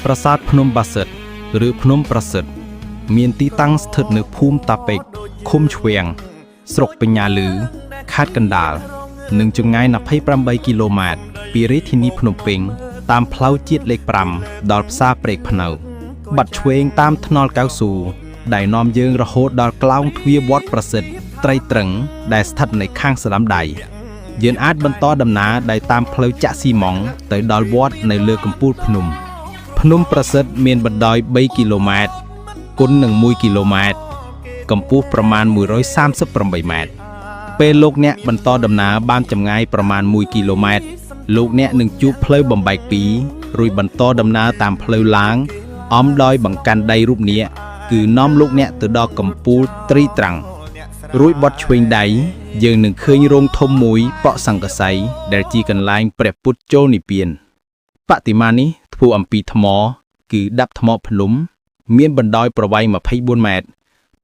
ប្រាសាទភ្នំបាសិទ្ធឬភ្នំប្រសិទ្ធមានទីតាំងស្ថិតនៅភូមិតាពេកឃុំឆ្វៀងស្រុកបញ្ញាលឺខេត្តកណ្ដាលនិងចម្ងាយ28គីឡូម៉ែត្រពីរាជធានីភ្នំពេញតាមផ្លូវជាតិលេខ5ដល់ផ្សារព្រែកភ្នៅ បាត់ឆ្វេងតាមថ្នល់កៅស៊ូដែលនាំយើងរហូតដល់ក្លោងទ្វារវត្តប្រសិទ្ធត្រីត្រឹងដែលស្ថិតនៅខាងស្ដាំដៃយើងអាចបន្តដំណើរដោយតាមផ្លូវចាក់ស៊ីម៉ង់ទៅដល់វត្តនៅលើកំពូលភ្នំ ភ្នំប្រសិទ្ធមានបណ្ដោយ3គីឡូម៉ែត្រគុណនឹង1គីឡូម៉ែត្រកម្ពស់ប្រមាណ138ម៉ែត្រពេលលោកអ្នកបន្តដំណើរបានចម្ងាយប្រមាណ1គីឡូម៉ែត្រលោកអ្នកនឹងជួបផ្លូវបំបែកពីររួចបន្តដំណើរតាមផ្លូវឡើងអមដោយបង្កាន់ដៃរូបនាគគឺនាំលោកអ្នកទៅដល់កំពូលត្រីត្រាំងរួចបត់ឆ្វេងដៃយើងនឹងឃើញរោងធំមួយប៉ក់សង្កសីដែលជាកន្លែងព្រះពុទ្ធចូលនិព្វាន បតិមានេះធ្វើអំពីថ្ម គឺដាប់ថ្មភ្នំ មានបណ្ដោយប្រវែង24ម៉ែត្រ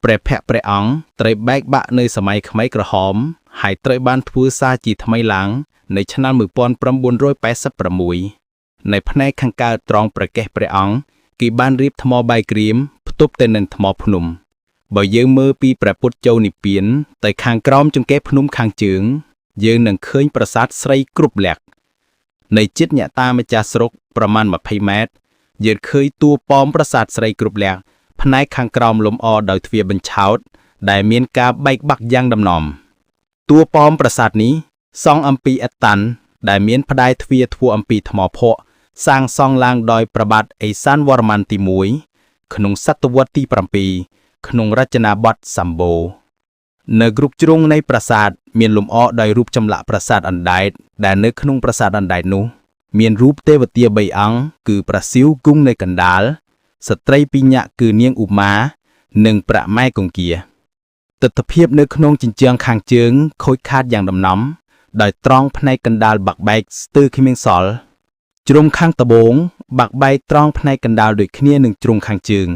ព្រះភ័ក្ត្រព្រះអង្គត្រូវបែកបាក់នៅសម័យខ្មែរក្រហម ហើយត្រូវបានធ្វើសារជាថ្មីឡើងនៅឆ្នាំ1986នៅផ្នែកខាងកើតត្រង់ប្រកេះព្រះអង្គគេបានរៀបថ្មបាយក្រៀមផ្ទប់ទៅនឹងថ្មភ្នំ បើយើងមើលពីព្រះពុទ្ធចូលនិព្វានទៅខាងក្រោមចង្កេះភ្នំខាងជើង យើងនឹងឃើញប្រាសាទស្រីគ្រប់លក្ខណ៍ នៅចិត្តអ្នកតាម្ចាស់ស្រុកប្រមាណ20ម៉ែត្រយើងឃើញតួប៉មប្រាសាទស្រីគ្រប់លក្ខណ៍ផ្នែកខាងក្រោមលំអដោយទ្វារបញ្ឆោត ដែលមានការបែកបាក់យ៉ាងដំណំតួប៉មប្រាសាទនេះសង់អំពីអតាន់ដែលមានផ្ដែទ្វារធ្វើអំពីថ្មភក់សាងសង់ឡើងដោយព្រះបាទឥសានវរ្ម័នទី1ក្នុងសតវត្សទី7ក្នុងរចនាបថសម្បូរ នៅគ្រប់ជ្រុងនៃប្រាសាទមានលម្អដោយរូបចម្លាក់ប្រាសាទអណ្ដែតដែលនៅក្នុងប្រាសាទអណ្ដែតនោះមានរូបទេវតា3អង្គគឺព្រះសិវគង់នៅកណ្ដាលស្ត្រីពីរនាក់គឺនាងឧមា និងប្រាក់ម៉ែគង្គាទិដ្ឋភាពនៅក្នុងជញ្ជាំងខាងជើងខូចខាតយ៉ាងដំណំដោយត្រង់ផ្នែកកណ្ដាលបាក់បែកស្ទើរគ្មានសល់ជ្រុងខាងត្បូងបាក់បែកត្រង់ផ្នែកកណ្ដាលដូចគ្នានឹងជ្រុងខាងជើង។